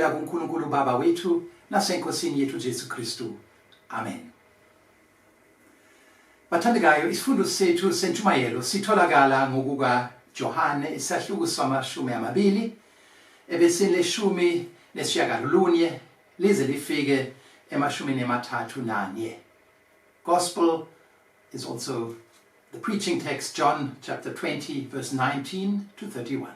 evela kuNkulunkulu Baba wethu naseNkosini yethu Jesu Kristu. Amen. Bathandekayo, isifundo sethu sentshumayelo sitholakala ngokuka Johane isahluko samashumi amabili ebesini leshumi nesishiyagalolunye lize lifike emashumini amathathu nanye. Gospel is also the preaching text, John chapter 20 verse 19 to 31.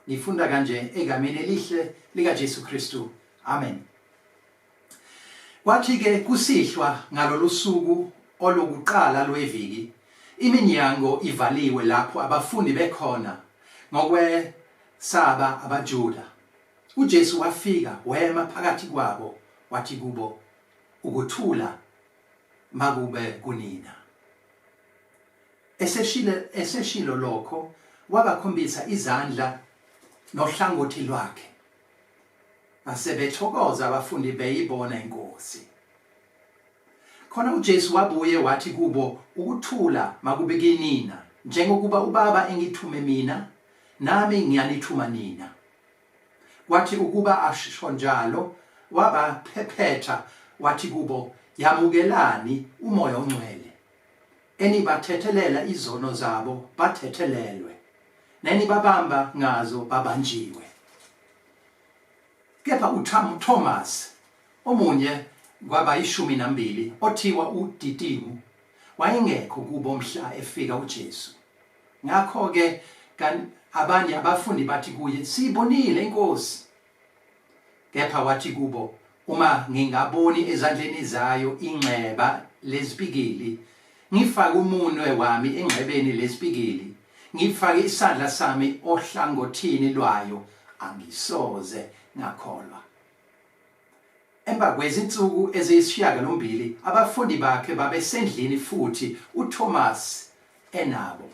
Ngifunda kanje egameni elihle likaJesu Kristu. Amen. Kwathi-ke kusihlwa ngalolu suku olokuqala lweviki, iminyango ivaliwe lapho abafundi bekhona ngokwesaba abaJuda. UJesu wafika wema phakathi kwabo wathi kubo, Ukuthula makube kunina. Eseshile eseshilo lokho wabakhombisa izandla nohlangothi lwakhe. Basebethokoza abafundi beyibona iNkosi. Khona uJesu wabuye wathi kubo, Ukuthula makube kinina, njengokuba uBaba engithume mina, nami ngiyanithuma nina. Kwathi ukuba asho njalo, wabaphephetha wathi kubo, Yamukelani uMoya oNgcwele. Enibathethelela izono zabo bathethelelwe, nenibabamba ngazo babanjiwe. Kepha uThomas, omunye kwabayishumi nambili, othiwa uDidimu, wayengekho kubo mhla efika uJesu. Ngakho-ke abanye abafundi bathi kuye, Siyibonile iNkosi. Kepha wathi kubo, Uma ngingaboni ezandleni zayo inxeba lezipikili, ngifake umunwe wami enxebeni lezipikili, ngifake isandla sami ohlangothini lwayo, angisoze ngakholwa. Emva kwezinsuku eziyisishiyagalombili abafundi bakhe babesendlini futhi uThomas enabo.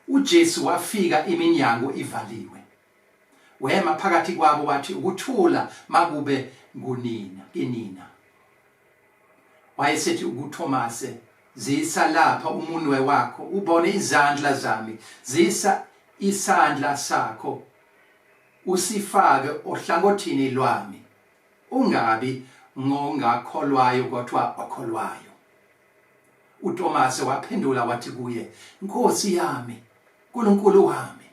UJesu wafika iminyango ivaliwe. Wema phakathi kwabo wathi ukuthula makube kunina kinina. Wayesethi kuThomase, Zisa lapha umunwe wakho ubone izandla zami, zisa isandla sakho usifake ohlangothini lwami, ungabi ngongakholwayo kodwa okholwayo. UTomase waphendula wathi kuye, Nkosi yami, Nkulunkulu wami.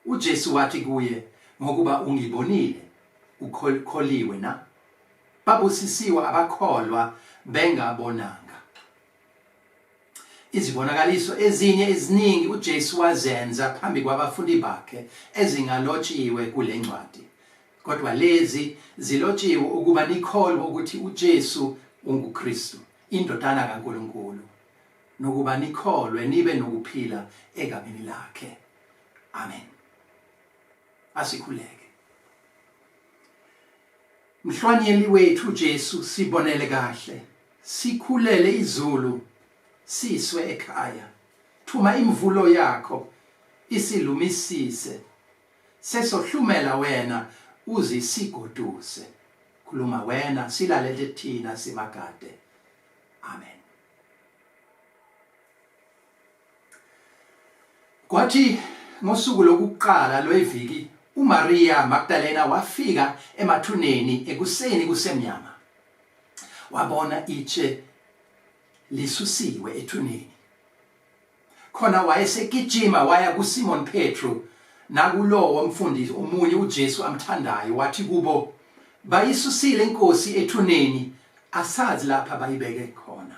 UJesu wathi kuye, Ngokuba ungibonile, ukholiwe na? Babusisiwe abakholwa bengabonanga. Izibonakaliso ezinye eziningi uJesu wazenza phambi kwabafundi bakhe ezingalotshiwe kule ncwadi. Kodwa lezi zilotshiwe ukuba nikholwe ukuthi uJesu unguKristu, iNdodana kaNkulunkulu, nokuba nikholwe nibe nokuphila egameni lakhe. Amen. Asikhuleke. Mhlwanyeli wethu Jesu sibonele kahle sikhulele izulu siswe ekhaya thuma imvulo yakho isilumisise sesohlumela wena uzisigoduse khuluma wena silalele thina simagade amen Kwathi ngosuku lokuqala lweviki uMaria Magdalena wafika emathuneni ekuseni kusemnyama. Wabona itshe lisusiwe ethuneni. Khona wayesegijima waya kuSimon Petru nakulowo mfundi omunye uJesu amthandayo, wathi kubo, Bayisusile iNkosi ethuneni, asazi lapha bayibeke khona.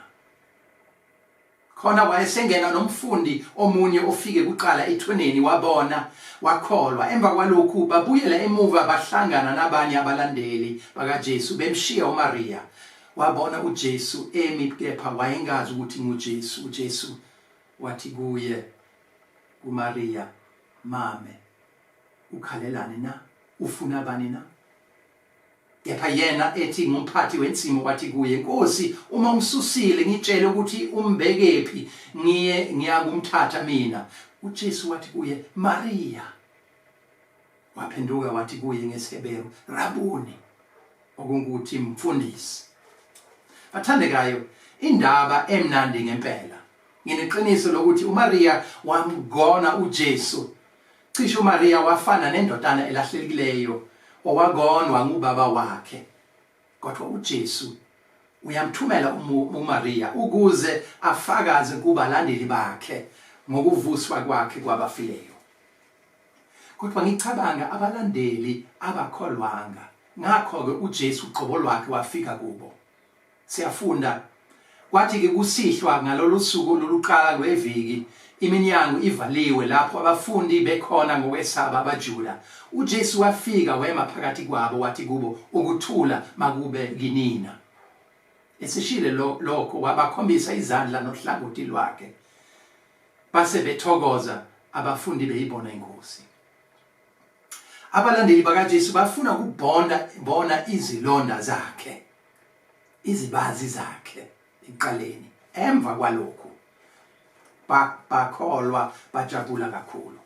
Khona wayesengena nomfundi omunye ofike kuqala ethuneni, wabona, wakholwa. Emva kwalokhu babuyela emuva bahlangana nabanye abalandeli bakaJesu bemshiya uMariya. Wabona uJesu emi kepha wayengazi ukuthi nguJesu. UJesu wathi kuye kuMariya, Mame, ukhalelani na? Ufuna bani na? Kepha yena ethi ngumphathi wensimu wathi kuye, Nkosi, uma umsusile ngitshele ukuthi umbekephi, ngiye ngiyakumthatha mina. UJesu wathi kuye, Mariya. Waphenduka wathi kuye ngesiHeberu, Rabuni, okungukuthi mfundisi. Bathandekayo, indaba emnandi ngempela. Ngineqiniso lokuthi uMariya wamgona uJesu. Cishe uMariya wafana nendodana elahlekileyo owagonwa ngubaba wakhe. Kodwa uJesu uyamthumela uMariya ukuze afakaze kubalandeli bakhe ngokuvuswa kwakhe kwabafileyo. Kodwa ngicabanga abalandeli abakholwanga. Ngakho-ke uJesu uqobo lwakhe wafika kubo. Siyafunda, Kwathi-ke kusihlwa ngalolu suku loluqala lweviki, iminyango ivaliwe, lapho abafundi bekhona ngokwesaba abaJuda, uJesu wafika wema phakathi kwabo, wathi kubo, Ukuthula makube kinina. Eseshile lokho wabakhombisa izandla nohlangothi lwakhe. Base bethokoza abafundi beyibona iNkosi. Abalandeli bakaJesu bafuna ukubona bona izilonda zakhe. Izibazi zakhe ekuqaleni. Emva kwalokhu bakholwa bajabula kakhulu.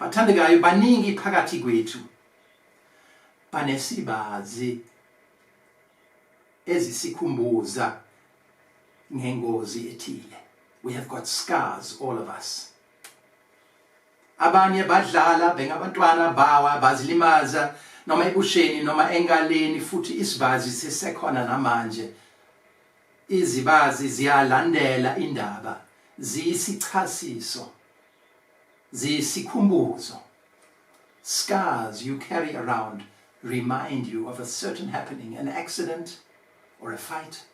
Bathandekayo baningi phakathi kwethu banesibazi ezisikhumbuza ngengozi ethile. We have got scars all of us. Abanye badlala bengabantwana bawa bazilimaza noma ebusheni noma enkaleni futhi isibazi sisekhona namanje. Izibazi ziyalandela indaba, ziyisichasiso, ziyisikhumbuzo. Scars you carry around remind you of a certain happening, an accident or a fight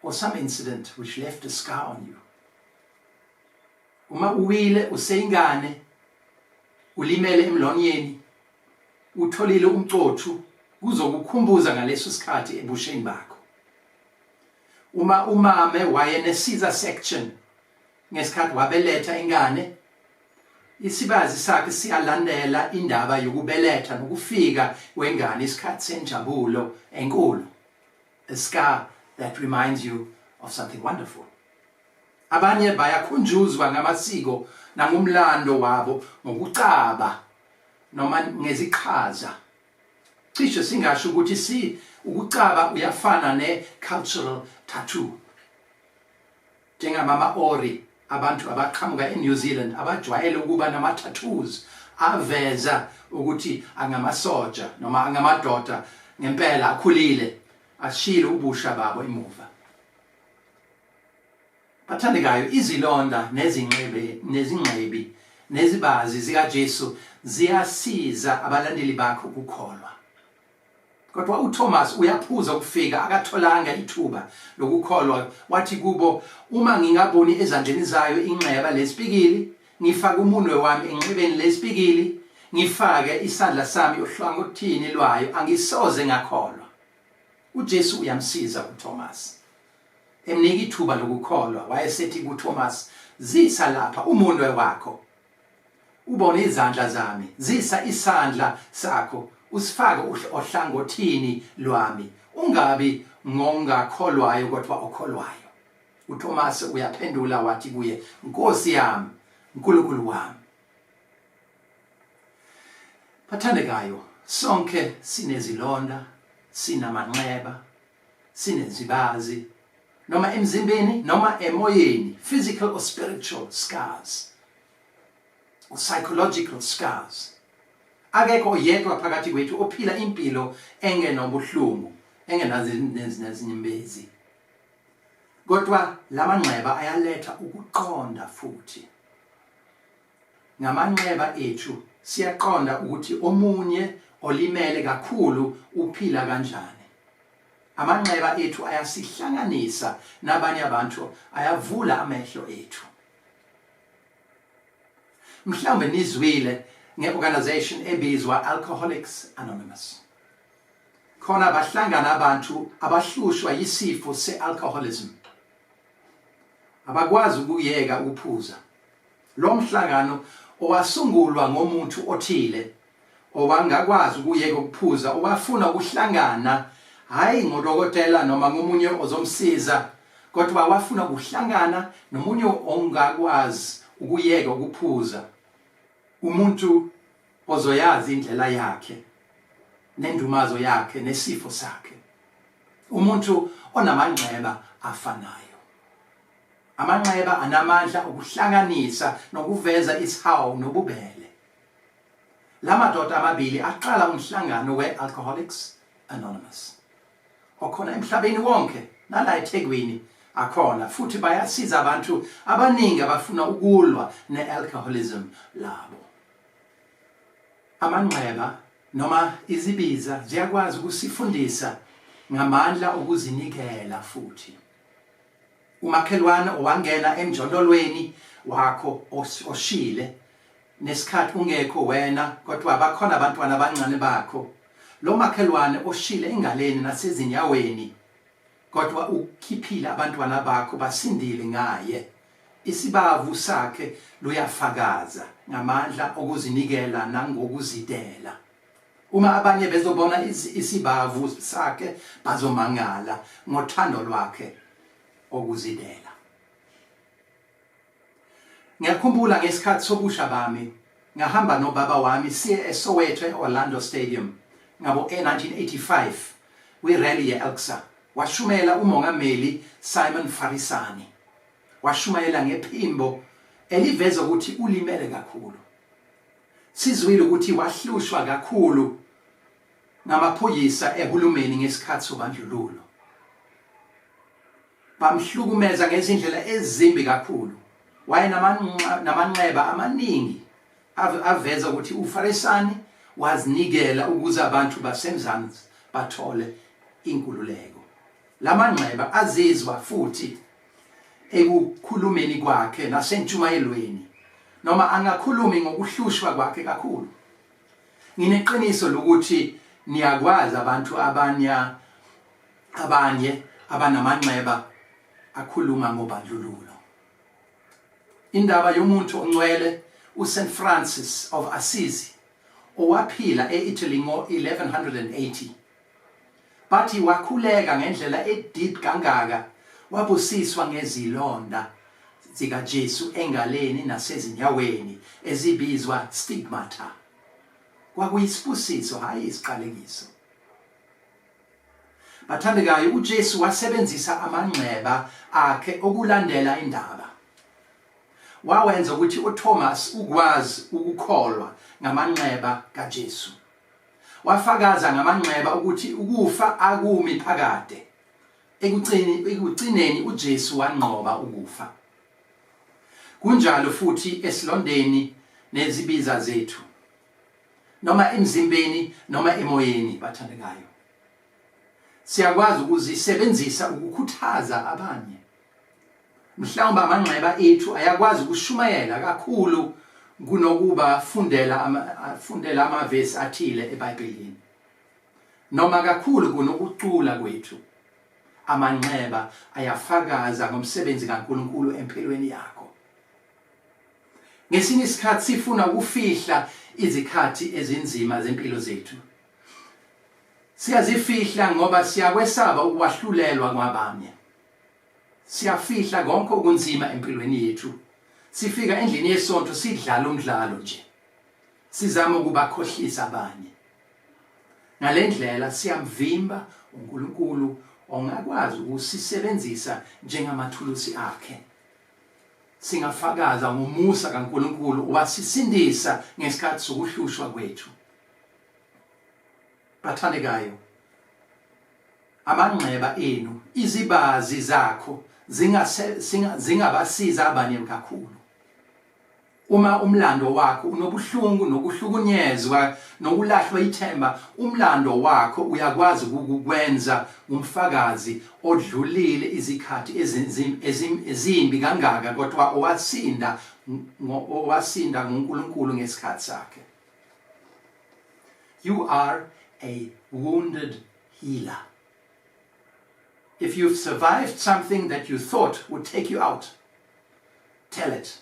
or some incident which left a scar on you. Uma uwile useyingane ulimele emlonyeni utholile umcothu kuzokukhumbuza ngaleso sikhathi ebusheni bakho. Uma umame wayene-caesar section ngesikhathi wabeletha ingane, isibazi sakhe siyalandela indaba yokubeletha nokufika kwengane isikhathi senjabulo enkulu. A scar that reminds you of something wonderful. Abanye bayakhunjuzwa ngamasiko nangomlando wabo ngokucaba noma ngeziqhaza. Cishe singasho ukuthi si ukucaba uyafana ne-cultural tattoo. Njengamama-Maori, abantu abaqhamuka eNew Zealand abajwayele ukuba nama-tattoos aveza ukuthi angamasoja noma angamadoda ngempela akhulile ashile ubusha babo emuva. Bathandekayo, izilonda nezinxebe nezingxebi nezibazi zikaJesu ziyasiza abalandeli bakhe ukukholwa. Kodwa uThomas uyaphuza ukufika akatholanga ithuba lokukholwa wathi kubo uma ngingaboni ezandleni zayo inxeba lesipikili ngifake umunwe wami enxebeni lesipikili ngifake isandla sami ohlangothini lwayo angisoze ngakholwa. UJesu uyamsiza uThomas. Emnika ithuba lokukholwa wayesethi kuThomas zisa lapha umunwe wakho ubone izandla zami zisa isandla sakho usifake ohlangothini lwami ungabi ngongakholwayo kodwa okholwayo. uThomas uyaphendula wathi kuye Nkosi yami uNkulunkulu wami. Bathandekayo, sonke sinezilonda, sinamanxeba, sinezibazi noma emzimbeni noma emoyeni, physical or spiritual scars or psychological scars. Akekho oyedwa phakathi kwethu ophila impilo engenobuhlungu, engenazinyembezi. Kodwa lamanxeba ayaletha ukuqonda futhi. Ngamanxeba ethu siyaqonda ukuthi omunye olimele kakhulu uphila kanjani. Amanxeba ethu ayasihlanganisa nabanye abantu, ayavula amehlo ethu. Mhlawumbe nizwile nge-organization ebizwa Alcoholics Anonymous. Khona bahlangana abantu abahlushwa yisifo se-alcoholism. Abakwazi ukuyeka ukuphuza. Lo mhlangano owasungulwa ngomuntu othile owangakwazi ukuyeka ukuphuza owafuna ukuhlangana hhayi ngodokotela noma ngomunye ozomsiza kodwa wafuna ukuhlangana nomunye ongakwazi ukuyeka ukuphuza umuntu ozoyazi indlela yakhe nendumazo yakhe nesifo sakhe umuntu onamanxeba afanayo. Amanxeba anamandla okuhlanganisa nokuveza isihawu nobubele. La madoda amabili aqala umhlangano we-Alcoholics Anonymous okhona emhlabeni wonke nala eThekwini akhona futhi bayasiza abantu abaningi abafuna ukulwa ne-alcoholism labo. Amanxeba noma izibiza ziyakwazi ukusifundisa ngamandla okuzinikela futhi. Umakhelwane owangena emjondolweni wakho oshile nesikhathi ungekho wena kodwa bakhona abantwana abancane bakho. Lo makhelwane oshile engaleni nasezinyaweni kodwa ukhiphile abantwana bakho basindile ngaye. Isibavu sakhe luyafakaza ngamandla okuzinikela nangokuzidela. Uma abanye bezobona isibavu sakhe bazomangala ngothando lwakhe okuzidela. Ngiyakhumbula ngesikhathi sobusha bami ngahamba nobaba wami siye eSoweto e-Orlando Stadium ngabo e-1985 kwi-rally ye-ELCSA. Washumela uMongameli Simon Farisani. Washumayela ngephimbo eliveza ukuthi ulimele kakhulu. Sizwile ukuthi wahlushwa kakhulu ngamaphoyisa ehulumeni ngesikhathi sobandlululo. Bamhlukumeza ngezindlela ezimbi kakhulu. Wayenamanxeba amaningi aveza ukuthi uFarisani wazinikela ukuze abantu baseMzansi bathole inkululeko. Lamanxeba azizwa futhi ekukhulumeni kwakhe nasentshumayelweni noma angakhulumi ngokuhlushwa kwakhe kakhulu. Ngineqiniso lokuthi niyakwazi abantu abanya abanye abanamanxeba akhuluma ngobandlululo. Indaba yomuntu ongcwele uSt Francis of Assisi owaphila e-Italy ngo-1180 bathi wakhuleka ngendlela e-deep kangaka wabusiswa ngezilonda zikaJesu engaleni nasezinyaweni ezibizwa stigmata. Kwakuyisibusiso hhayi isiqalekiso. Bathandekayo, uJesu wasebenzisa amanxeba akhe okulandela indaba. Wawenza ukuthi uThomas ukwazi ukukholwa ngamanxeba kaJesu. Wafakaza ngamanxeba ukuthi ukufa akumi phakade. Ekucineni uJesu wanqoba ukufa. Kunjalo futhi esilondeni nezibiza zethu. Noma emzimbeni noma emoyeni bathandekayo. Siyakwazi ukuzisebenzisa ukukhuthaza abanye. Mhlawumbe amanxeba ethu ayakwazi ukushumayela kakhulu kunokuba fundela fundela amavesi athile eBhayibhelini. Noma kakhulu kunokucula kwethu. Amanxeba ayafakaza ngomsebenzi kaNkulunkulu empilweni yakho. Ngesinye isikhathi sifuna ukufihla izikhathi ezinzima zempilo zethu. Siyazifihla ngoba siyakwesaba ukwahlulelwa kwabanye. Siyafihla konke okunzima empilweni yethu. Sifika endlini yesonto sidlala umdlalo nje. Sizama ukubakhohlisa abanye. Ngalendlela siyamvimba uNkulunkulu ongakwazi ukusisebenzisa njengamathulusi akhe. Singafakaza ngomusa kaNkulunkulu owasisindisa ngesikhathi sokuhlushwa kwethu. Bathandekayo, amanxeba enu, izibazi zakho zingabasiza abanye kakhulu. Uma umlando wakho unobuhlungu nokuhlukunyezwa nokulahlwa ithemba, umlando wakho uyakwazi ukukwenza umfakazi odlulile izikhathi ezimbi kangaka kodwa owasinda owasinda ngoNkulunkulu ngesikhathi sakhe. You are a wounded healer. If you've survived something that you thought would take you out, tell it.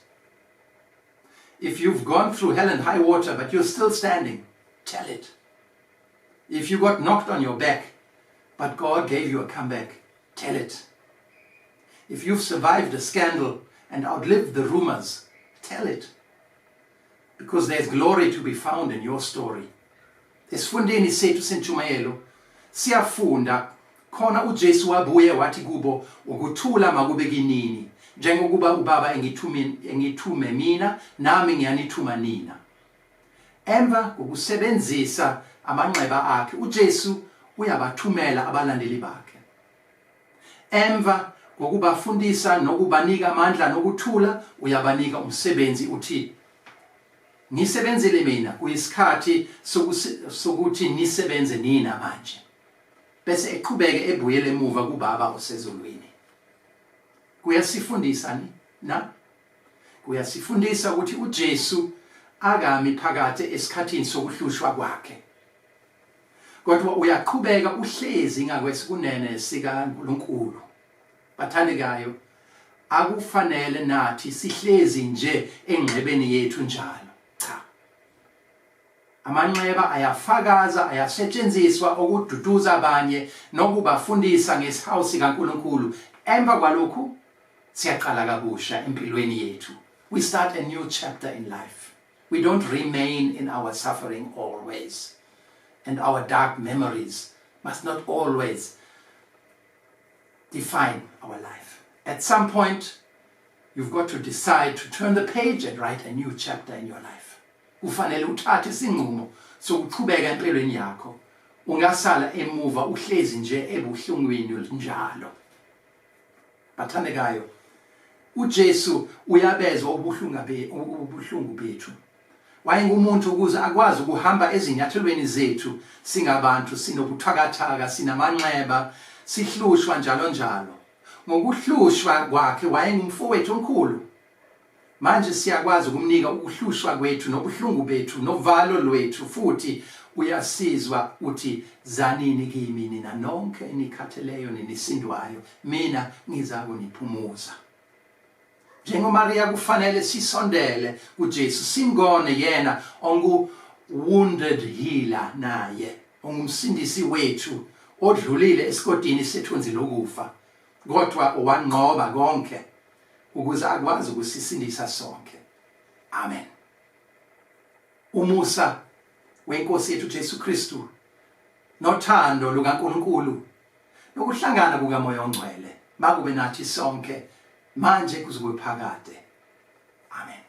If you've gone through hell and high water but you're still standing, tell it. If you got knocked on your back but God gave you a comeback, tell it. If you've survived a scandal and outlived the rumors, tell it. Because there's glory to be found in your story. Esifundeni sethu sentshumayelo siyafunda khona uJesu wabuye wathi kubo ukuthula makube kinini. Njengokuba uBaba engithume mina, nami ngiyanithuma nina. Emva kokusebenzisa amanxeba akhe, uJesu uyabathumela abalandeli bakhe. Emva kokubafundisa nokubanika amandla nokuthula, uyabanika umsebenzi uthi, Ngisebenzile mina, kuyisikhathi sokuthi nisebenze nina manje. Bese eqhubeke ebuyele emuva kuBaba osezulwini. Kuyasifundisa ni na? Kuyasifundisa ukuthi uJesu akami phakathi esikhathini sokuhlushwa kwakhe. Kodwa uyaqhubeka uhlezi ngakwesikunene sikaNkulunkulu. Bathandekayo, akufanele nathi sihlezi nje engxebeni yethu njalo. Cha. Amanxeba ayafakaza, ayasetshenziswa ukududuza abanye nokubafundisa ngesihawu sikaNkulunkulu. Emva kwalokhu siyaqala kabusha empilweni yethu. We start a new chapter in life. We don't remain in our suffering always. And our dark memories must not always define our life. At some point, you've got to decide to turn the page and write a new chapter in your life. Kufanele uthathe isinqumo sokuqhubeka empilweni yakho. Ungasala emuva uhlezi nje ebuhlungwini njalo. Bathandekayo, uJesu uyabezwa ubuhlungu bethu. Wayengumuntu ukuze akwazi ukuhamba ezinyathelweni zethu. Singabantu, sinobuthakathaka, sinamanxeba, sihlushwa njalo njalo. Ngokuhlushwa kwakhe wayengumfowethu omkhulu. Manje siyakwazi ukumnika ukuhlushwa kwethu nobuhlungu bethu novalo lwethu, futhi uyasizwa uthi, Zanini kimi nina nonke enikhatheleyo nenisindwayo, mina ngizakuniphumuza. NjengoMariya kufanele sisondele kuJesu, simgone yena ongu wounded healer, naye ongumsindisi wethu odlulile esigodini sethunzi lokufa, kodwa owanqoba konke ukuze akwazi ukusisindisa sonke. Amen. Umusa weNkosi yethu Jesu Kristu nothando lukaNkulunkulu nokuhlangana kukaMoya oNgcwele makube nathi sonke manje kuze kube phakade. Amen.